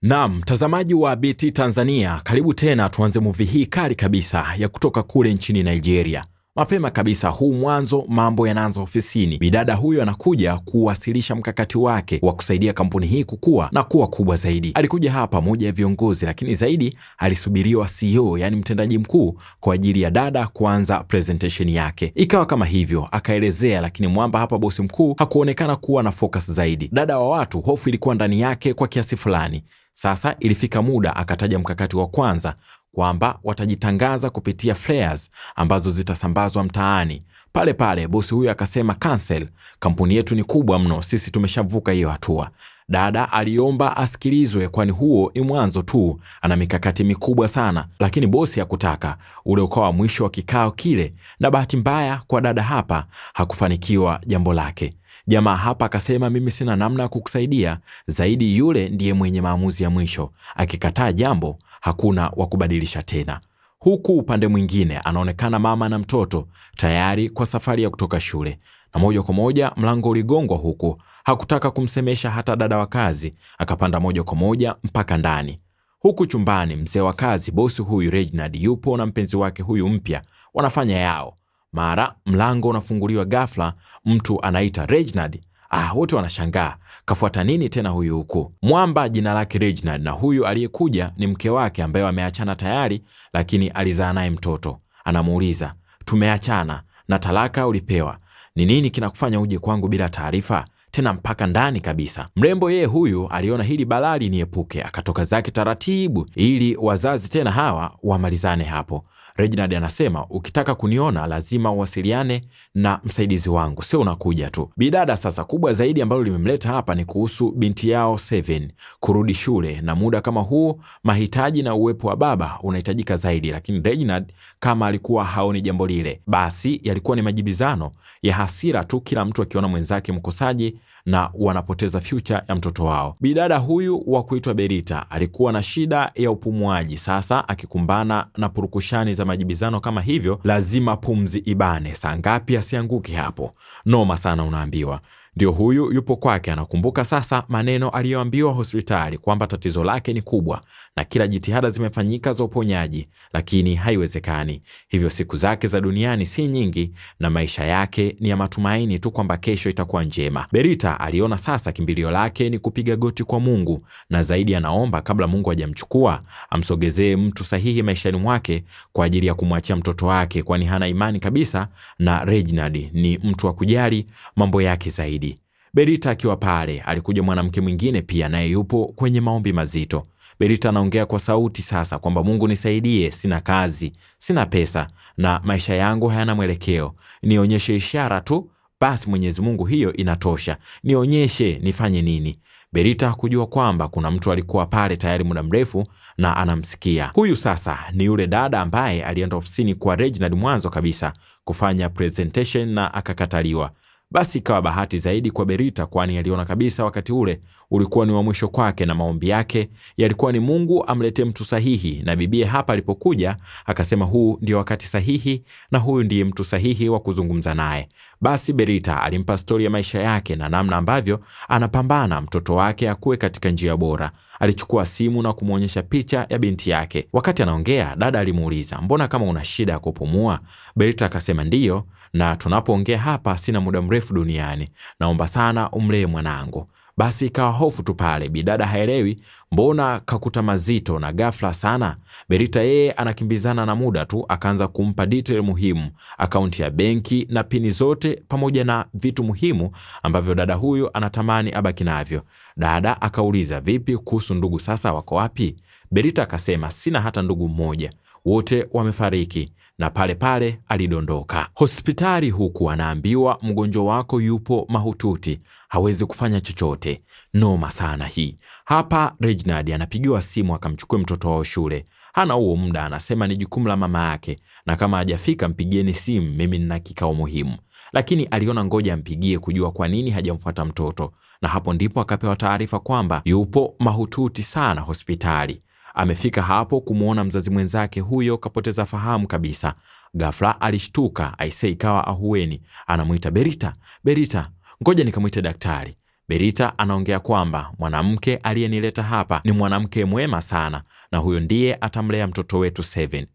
Naam, mtazamaji wa BT Tanzania, karibu tena tuanze movie hii kali kabisa ya kutoka kule nchini Nigeria. Mapema kabisa huu mwanzo, mambo yanaanza ofisini. Bidada huyo anakuja kuwasilisha mkakati wake wa kusaidia kampuni hii kukua na kuwa kubwa zaidi. Alikuja hapa moja ya viongozi, lakini zaidi alisubiriwa CEO, yani mtendaji mkuu, kwa ajili ya dada kuanza presentation yake. Ikawa kama hivyo, akaelezea, lakini mwamba hapa bosi mkuu hakuonekana kuwa na focus zaidi. Dada wa watu, hofu ilikuwa ndani yake kwa kiasi fulani. Sasa ilifika muda akataja mkakati wa kwanza kwamba watajitangaza kupitia flyers ambazo zitasambazwa mtaani. Pale pale bosi huyo akasema cancel, kampuni yetu ni kubwa mno, sisi tumeshavuka hiyo hatua. Dada aliomba asikilizwe, kwani huo ni mwanzo tu, ana mikakati mikubwa sana, lakini bosi hakutaka. Ule ukawa mwisho wa kikao kile, na bahati mbaya kwa dada hapa hakufanikiwa jambo lake. Jamaa hapa akasema mimi sina namna ya kukusaidia zaidi, yule ndiye mwenye maamuzi ya mwisho, akikataa jambo hakuna wa kubadilisha tena. Huku upande mwingine anaonekana mama na mtoto tayari kwa safari ya kutoka shule, na moja kwa moja mlango uligongwa, huku hakutaka kumsemesha hata dada wa kazi, akapanda moja kwa moja mpaka ndani. Huku chumbani mzee wa kazi, bosi huyu Reginald, yupo na mpenzi wake huyu mpya, wanafanya yao. Mara mlango unafunguliwa ghafla, mtu anaita Reginald. Ah, wote wanashangaa kafuata nini tena huyu huku. Mwamba jina lake Reginald, na huyu aliyekuja ni mke wake ambaye wameachana tayari, lakini alizaa naye mtoto. Anamuuliza, tumeachana na talaka ulipewa, ni nini kinakufanya uje kwangu bila taarifa tena mpaka ndani kabisa? Mrembo yeye huyu aliona hili balali niepuke, akatoka zake taratibu ili wazazi tena hawa wamalizane hapo. Reginald anasema ukitaka kuniona lazima uwasiliane na msaidizi wangu, sio unakuja tu. Bidada sasa, kubwa zaidi ambalo limemleta hapa ni kuhusu binti yao Seven kurudi shule, na muda kama huu mahitaji na uwepo wa baba unahitajika zaidi, lakini Reginald kama alikuwa haoni jambo lile, basi yalikuwa ni majibizano ya hasira tu, kila mtu akiona mwenzake mkosaji na wanapoteza future ya mtoto wao. Bidada huyu wa kuitwa Berita alikuwa na shida ya upumuaji. Sasa akikumbana na purukushani za majibizano kama hivyo, lazima pumzi ibane. Saa ngapi asianguke hapo? Noma sana, unaambiwa. Ndio huyu yupo kwake, anakumbuka sasa maneno aliyoambiwa hospitali kwamba tatizo lake ni kubwa na kila jitihada zimefanyika za uponyaji, lakini haiwezekani. Hivyo siku zake za duniani si nyingi na maisha yake ni ya matumaini tu kwamba kesho itakuwa njema. Berita aliona sasa kimbilio lake ni kupiga goti kwa Mungu, na zaidi anaomba kabla Mungu hajamchukua amsogezee mtu sahihi maishani mwake kwa ajili ya kumwachia mtoto wake, kwani hana imani kabisa na Reginald ni mtu wa kujali mambo yake zaidi. Berita akiwa pale, alikuja mwanamke mwingine pia, naye yupo kwenye maombi mazito. Berita anaongea kwa sauti sasa kwamba Mungu nisaidie, sina kazi, sina pesa na maisha yangu hayana mwelekeo, nionyeshe ishara tu basi, Mwenyezi Mungu, hiyo inatosha, nionyeshe nifanye nini. Berita hakujua kwamba kuna mtu alikuwa pale tayari muda mrefu na anamsikia. Huyu sasa ni yule dada ambaye alienda ofisini kwa Reginald mwanzo kabisa kufanya presentation na akakataliwa. Basi ikawa bahati zaidi kwa Berita, kwani aliona kabisa wakati ule ulikuwa ni wa mwisho kwake na maombi yake yalikuwa ni Mungu amletee mtu sahihi, na bibie hapa alipokuja akasema huu ndio wakati sahihi na huyu ndiye mtu sahihi wa kuzungumza naye. Basi Berita alimpa stori ya maisha yake na namna ambavyo anapambana mtoto wake akuwe katika njia bora. Alichukua simu na kumwonyesha picha ya binti yake. Wakati anaongea, dada alimuuliza, mbona kama una shida ya kupumua? Berita akasema ndiyo, na tunapoongea hapa sina muda mrefu duniani, naomba sana umlee mwanangu. Basi ikawa hofu tu pale, bidada haelewi mbona kakuta mazito na ghafla sana. Berita yeye anakimbizana na muda tu, akaanza kumpa detail muhimu, akaunti ya benki na pini zote pamoja na vitu muhimu ambavyo dada huyu anatamani abaki navyo. Dada akauliza, vipi kuhusu ndugu, sasa wako wapi? Berita akasema sina hata ndugu mmoja, wote wamefariki, na pale pale alidondoka hospitali, huku anaambiwa mgonjwa wako yupo mahututi, hawezi kufanya chochote. Noma sana hii. Hapa Reginald anapigiwa simu akamchukue mtoto wao shule. Hana huo muda, anasema ni jukumu la mama yake, na kama hajafika mpigieni simu, mimi nina kikao muhimu. Lakini aliona ngoja ampigie kujua kwa nini hajamfuata mtoto, na hapo ndipo akapewa taarifa kwamba yupo mahututi sana hospitali. Amefika hapo kumwona mzazi mwenzake huyo kapoteza fahamu kabisa. Ghafla alishtuka, aisee, ikawa ahueni. Anamwita Berita, Berita, ngoja nikamwite daktari. Berita anaongea kwamba mwanamke aliyenileta hapa ni mwanamke mwema sana na huyo ndiye atamlea mtoto wetu Seven.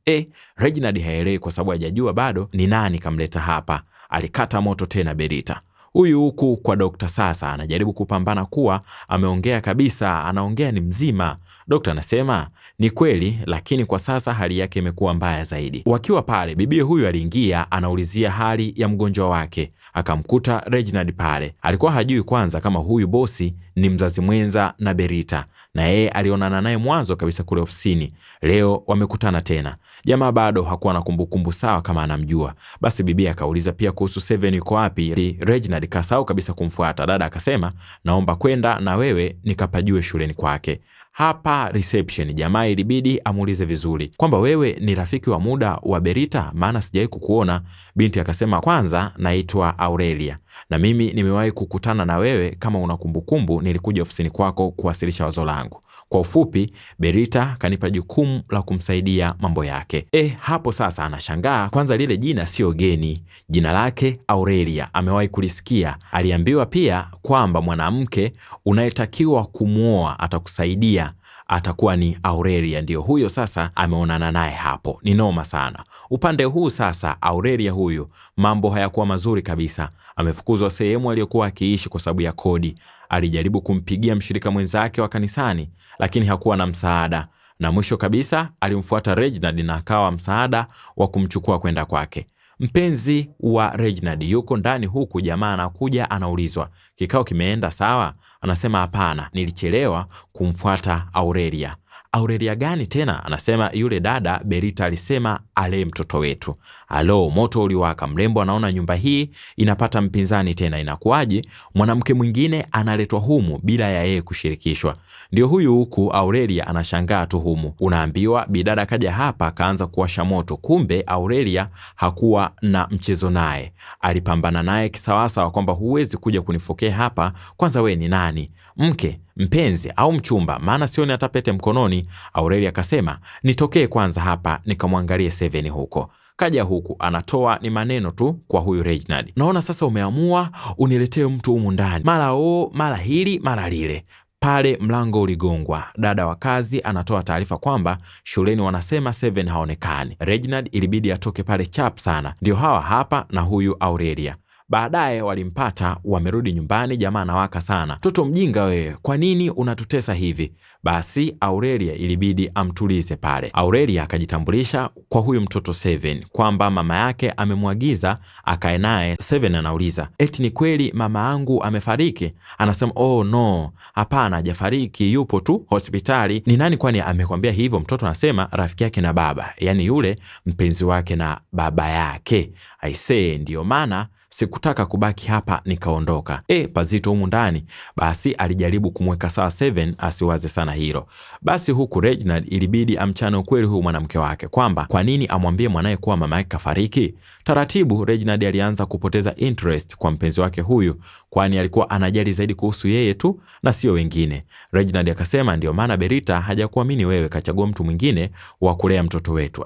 Reginald haelewi kwa sababu hajajua bado ni nani kamleta hapa. Alikata moto tena Berita. Huyu huku kwa dokta sasa anajaribu kupambana kuwa ameongea kabisa, anaongea ni mzima. Dokta anasema ni kweli, lakini kwa sasa hali yake imekuwa mbaya zaidi. Wakiwa pale, bibi huyu aliingia anaulizia hali ya mgonjwa wake, akamkuta Reginald pale. Alikuwa hajui kwanza kama huyu bosi ni mzazi mwenza na Berita, na yeye alionana naye mwanzo kabisa kule ofisini. Leo wamekutana tena. Jamaa bado hakuwa na kumbukumbu sawa kama anamjua. Basi bibi akauliza pia kuhusu Seven yuko wapi. Reginald kasahau kabisa kumfuata. Dada akasema naomba kwenda na wewe nikapajue shuleni kwake. Hapa reception jamaa ilibidi amuulize vizuri kwamba wewe ni rafiki wa muda wa Berita, maana sijawahi kukuona. Binti akasema kwanza naitwa Aurelia na mimi nimewahi kukutana na wewe, kama una kumbukumbu nilikuja ofisini kwako kuwasilisha wazo langu. Kwa ufupi, Berita kanipa jukumu la kumsaidia mambo yake. Hapo sasa anashangaa, kwanza lile jina sio geni. Jina lake Aurelia amewahi kulisikia. Aliambiwa pia kwamba mwanamke unayetakiwa kumuoa atakusaidia atakuwa ni Aurelia, ndio huyo sasa ameonana naye hapo. Ni noma sana. Upande huu sasa Aurelia huyu mambo hayakuwa mazuri kabisa. Amefukuzwa sehemu aliyokuwa akiishi kwa sababu ya kodi. Alijaribu kumpigia mshirika mwenzake wa kanisani lakini hakuwa na msaada. Na mwisho kabisa alimfuata Reginald na akawa msaada wa kumchukua kwenda kwake. Mpenzi wa Reginald yuko ndani huku jamaa anakuja anaulizwa, kikao kimeenda sawa? Anasema hapana, nilichelewa kumfuata Aurelia. Aurelia gani tena? Anasema yule dada Berita alisema alee mtoto wetu. Alo, moto uliwaka. Mrembo anaona nyumba hii inapata mpinzani tena, inakuwaje mwanamke mwingine analetwa humu bila ya yeye kushirikishwa? Ndio huyu huku Aurelia anashangaa tu humu. Unaambiwa bidada kaja hapa kaanza kuwasha moto, kumbe Aurelia hakuwa na mchezo naye. Alipambana naye kisawasawa kwamba huwezi kuja kunifokea hapa, kwanza we ni nani? Mke, mpenzi au mchumba? Maana sioni hata pete mkononi. Aurelia akasema nitokee kwanza hapa nikamwangalie Seven huko. Kaja huku anatoa ni maneno tu kwa huyu Reginald. Naona sasa umeamua uniletee mtu humu ndani, mara o mara hili mara lile. Pale mlango uligongwa. Dada wa kazi anatoa taarifa kwamba shuleni wanasema Seven haonekani. Reginald ilibidi atoke pale chap sana. Ndio hawa hapa na huyu Aurelia. Baadaye walimpata, wamerudi nyumbani. Jamaa anawaka sana, mtoto mjinga wewe, kwa nini unatutesa hivi? Basi Aurelia ilibidi amtulize pale. Aurelia akajitambulisha kwa huyu mtoto Seven kwamba mama yake amemwagiza akae naye. Seven anauliza eti ni kweli mama yangu amefariki? Anasema oh no, hapana, hajafariki, yupo tu hospitali. Ni nani kwani amekwambia hivyo? Mtoto anasema rafiki yake na baba, yani yule mpenzi wake na baba yake. Aisee, ndiyo maana sikutaka kubaki hapa nikaondoka. Pazito humu ndani. Basi alijaribu kumweka sawa Seven asiwaze sana hilo. Basi huku Reginald ilibidi amchane ukweli huyu mwanamke wake kwamba kwa nini amwambie mwanae kuwa mama yake kafariki. Taratibu Reginald alianza kupoteza interest kwa mpenzi wake huyu, kwani alikuwa anajali zaidi kuhusu yeye tu na sio wengine. Reginald akasema ndio maana Berita hajakuamini wewe, kachagua mtu mwingine wa kulea mtoto wetu.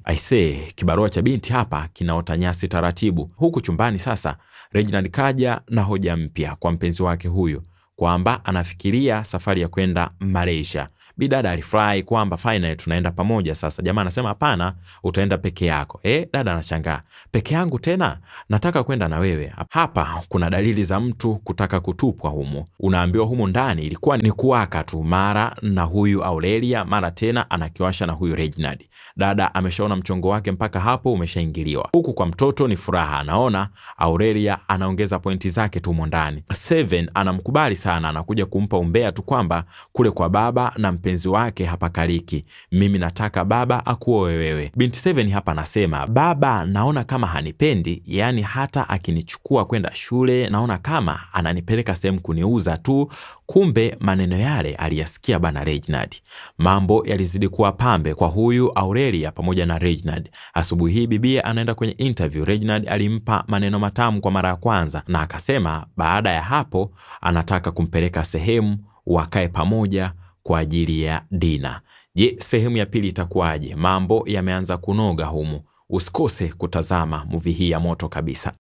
Aisee, kibarua cha binti hapa kinaota nyasi taratibu. Huku chumbani sasa Reginald kaja na hoja mpya kwa mpenzi wake huyu kwamba anafikiria safari ya kwenda Malaysia. Bidada alifurahi kwamba finally tunaenda pamoja sasa. Jamaa anasema hapana, utaenda peke yako. Dada anashangaa, peke yangu tena? Nataka kwenda na wewe. Hapa kuna dalili za mtu kutaka kutupwa humu. Unaambiwa humu ndani ilikuwa ni kuwaka tu, mara na huyu Aurelia, mara tena anakiwasha na huyu Reginald. Dada ameshaona mchongo wake mpaka hapo umeshaingiliwa. Huku kwa mtoto ni furaha, anaona Aurelia anaongeza pointi zake tu humu ndani. Seven anamkubali sana, anakuja kumpa umbea tu kwamba kule kwa baba na mpenzi wake hapakaliki, mimi nataka baba akuoe wewe. Binti Seven hapa anasema baba naona kama hanipendi, yani hata akinichukua kwenda shule naona kama ananipeleka sehemu kuniuza tu. Kumbe maneno yale aliyasikia bana Reginald. Mambo yalizidi kuwa pambe kwa huyu Aurelia pamoja na Reginald. Asubuhi hii bibia anaenda kwenye interview. Reginald alimpa maneno matamu kwa mara ya kwanza na akasema baada ya hapo anataka kumpeleka sehemu wakae pamoja kwa ajili ya dina. Je, sehemu ya pili itakuwaje? Mambo yameanza kunoga humu. Usikose kutazama movie hii ya moto kabisa.